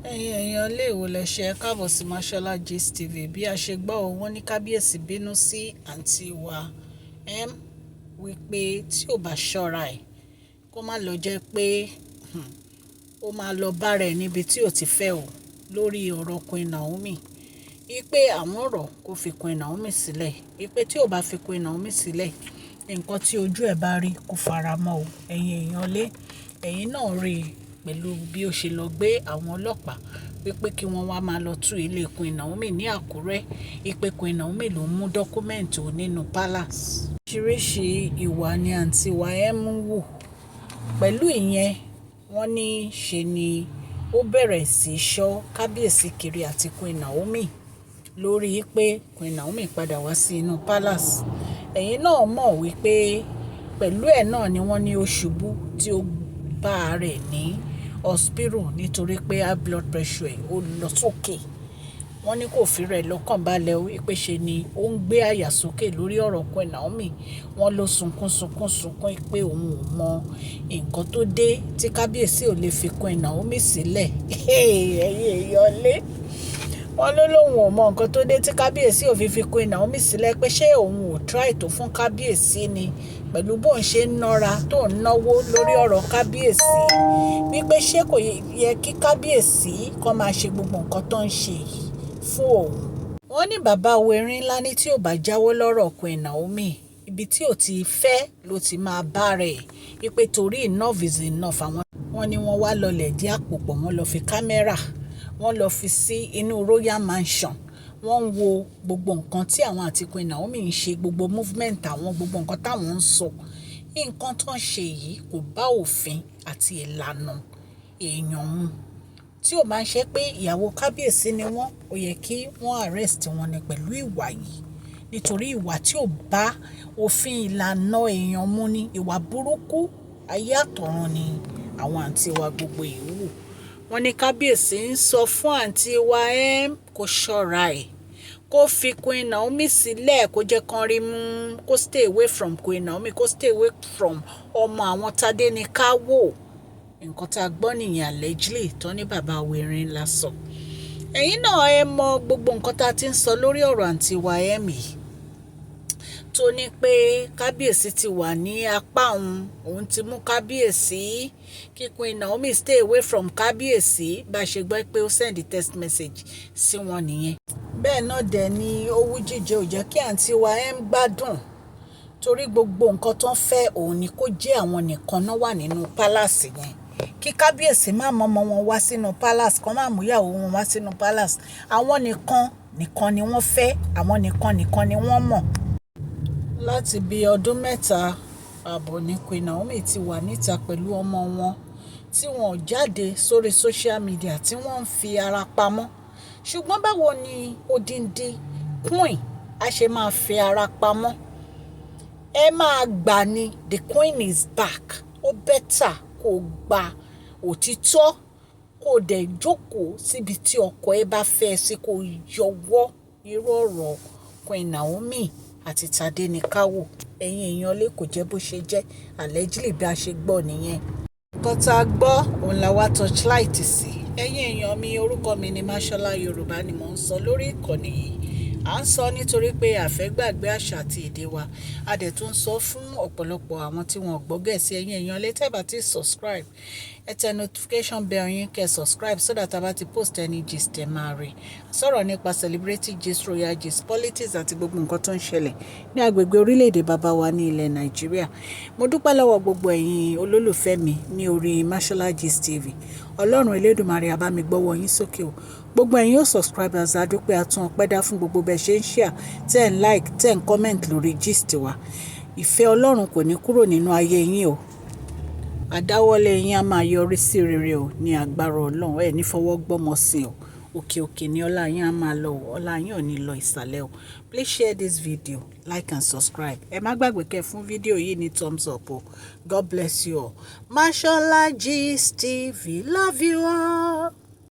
Ẹ̀yin èèyàn ilé ìwò lẹ ṣe, ẹ káàbọ̀ sí Mashola Gist TV. Bí a ṣe gbọ́ ọ, wọ́n ní kábíyèsí bínú sí àǹtí wa M wípé tí ò bá ṣọ́ra ẹ̀, kó má lọ jẹ́ pé ó máa lọ bá rẹ̀ níbi tí ò ti fẹ́ o lórí ọ̀rọ̀ Queen Naomi. Wípé àwọn ọ̀rọ̀ kò fi Queen Naomi sílẹ̀. Wípé tí ò bá fi Queen Naomi sílẹ̀, nǹkan tí ojú ẹ̀ bá rí kò fara mọ́ o. Ẹ̀yin èèyàn lé, ẹ̀yin náà rí pẹ̀lú bí ó ṣe lọ gbé àwọn ọlọ́pàá wípé kí wọ́n wá máa lọ tú ilé Queen Naomi ní Àkúrẹ́. Wípé Queen Naomi ló mú document òun nínú palace. Oríṣiríṣi ìwà ni àǹtí wa M ń wù. Pẹ̀lú ìyẹn, wọ́n ní ṣe ni ó bẹ̀rẹ̀ sí í ṣọ́ kábíyèsí kiri àti Queen Naomi lórí pé Queen Naomi padà wá sí inú palace. Ẹ̀yin náà mọ̀ wípé pẹ̀lú ẹ̀ náà ni wọ́n ní ó ṣubú tí ó bá rẹ̀ ní hospital nítorí pé high blood pressure ẹ̀ ó lọ sókè. Wọ́n ní kò fi rẹ̀ lọ́kàn balẹ̀ o wípé ṣe ni ó ń gbé àyà sókè lórí ọ̀rọ̀ Queen Naomi. Wọ́n ló sunkún, sunkún, sunkún pé òun ò mọ nǹkan tó dé tí kábíyèsí ò lè fi Queen Naomi sílẹ̀. Ẹ̀yin èèyàn lé. Wọ́n ló lóun ò mọ nǹkan tó dé tí kábíyèsí ò fi fi Queen Naomi sílẹ̀, pé ṣé òun ò try tó fún kábíyèsí ni pẹ̀lú bó ń ṣe ń nọ́ra tó ń náwó lórí ọ̀rọ̀ kábíyèsí. Wípé ṣé kò yẹ kí kábíyèsí kó máa ṣe gbogbo nǹkan tó ń ṣe yìí fún òun. Wọ́n ní bàbá erin ńlá ní tí ò bá jáwọ́ lọ́rọ̀ Queen Naomi, ibi tí ò ti fẹ́ ló ti máa bá rẹ̀. Wípé torí enough is enough àwọn. Wọ́n ní wọ́n wá lọlẹ̀ dí àpò pọ̀, wọ́n lọ fi camera, wọ́n lọ fi sí inú Royal Mansion. Wọ́n ń wo gbogbo nǹkan tí àwọn àti Queen Naomi ń ṣe, gbogbo movement àwọn, gbogbo nǹkan táwọn ń sọ. Nǹkan tó ń ṣe yìí kò bá òfin àti ìlànà èèyàn mu. Tí ó máa ń ṣe pé ìyàwó kábíyèsí ni wọ́n, ó yẹ kí wọ́n arrest wọn ni pẹ̀lú ìwà yìí. Nítorí ìwà tí ò bá òfin ìlànà èèyàn mu ni ìwà burúkú ayé àtọ̀run ni àwọn àǹtí wa gbogbo yìí wù. Wọ́n ní kábíyèsí ń sọ fún àǹtí wa M kó ṣọ́ra ẹ̀, kó fi Queen Naomi sílẹ̀, kó jẹ́ kán rí mú, kó stay away from Queen Naomi, kó stay away from ọmọ àwọn Tádéníkàwò. Nǹkan tá a gbọ́ nìyẹn allegedly tó ní bàbá erin ńlá sọ. Ẹ̀yin náà ẹ mọ gbogbo nǹkan tá a ti ń sọ lórí ọ̀rọ̀ àǹtí wa M yìí tó ní pé kábíyèsí ti wà ní apá òun, òun ti mú kábíyèsí, kí Queen Naomi stay away from kábíyèsí. Bá ṣe gbọ́ pé ó send text message sí wọn nìyẹn. Bẹ́ẹ̀ náà dẹ̀ ni owú jíjẹ ò jẹ́ kí àǹtí wa M gbádùn torí gbogbo nǹkan tó ń fẹ́ òun ni kó jẹ́ àwọn nìkan náà wà nínú palace yẹn. Kí kábíyèsí má mú ọmọ wọn wá sínú palace, kó má mú ìyàwó wọn wá sínú palace. Àwọn nìkan nìkan ni wọ́n fẹ́, àwọn nìkan nìkan ni wọ́n mọ̀. Láti bí ọdún 3 àbọ̀ ni Queen Naomi ti wà níta pẹ̀lú ọmọ wọn tí wọ́n jáde sórí social media tí wọ́n ń fi ara pamọ́. Ṣùgbọ́n báwo ni odindi queen a ṣe máa fi ara pamọ́? Ẹ máa gbà ní the queen is back. Ó better kó gba òtítọ́, kó dẹ̀ jókòó síbi tí ọkọ ẹ bá fẹ́ ẹ sí, kó yọwọ́ irú ọ̀rọ̀ Queen Naomi àti Tádéníkàwò. Ẹ̀yin èèyàn lé, kò jẹ́ bó ṣe jẹ́, allegedly bí a ṣe gbọ́ nìyẹn. Nǹkan tá a gbọ́ òun la wá torchlight sí. Ẹ̀yin èèyàn mi, orúkọ mi ni Mashola. Yorùbá ni mò ń sọ lórí ìkànnì yìí. À ń sọ nítorí pé a fẹ́ gbàgbé àṣà àti èdè wa. A dẹ̀ tún ń sọ fún ọ̀pọ̀lọpọ̀ àwọn tí wọ́n gbọ́ Gẹ̀ẹ́sì. Ẹ̀yin èèyàn lé, tẹ́ bá ti subscribe, ẹ tẹ notification bell yín kẹ́ subscribe so that a bá ti post any gist, ẹ máa rí. Sọ̀rọ̀ nípa celebrity gist, royal gist, politics àti gbogbo nǹkan tó ń ṣẹlẹ̀ ní agbègbè orílẹ̀-èdè bàbá wa ní ilẹ̀ Nàìjíríà. Mo dúpẹ́ lọ́wọ́ gbogbo ẹ̀yin olólùfẹ́ mi ní orí Mashola Gist TV. Ọlọ́run Elédùmarè á bá mi gbọ́wọ́ yín sókè o. Gbogbo ẹ̀yin ó subscribers, a dúpẹ́, àtún ọpẹ́ dá fún gbogbo bẹ́ẹ̀ ṣe ń share, tẹ́ ń like, tẹ́ ń comment lórí gist wa. Ìfẹ́ Ọlọ́run kò ní kúrò nínú ayé yín o. Àdáwọ́lé yín á máa yọrí sí rere o ní agbára Ọlọ́run. Ẹ ní fọwọ́ gbọ́mọ sí o. Òkè òkè ni ọlá yín á máa lọ o. Ọlá yín ò ní lọ ìsàlẹ̀ o. Please share this video, like and subscribe. Ẹ má gbàgbé kẹ́ fún fídíò yìí ní thumbs up o. God bless you all. Mashola Gist TV love you all.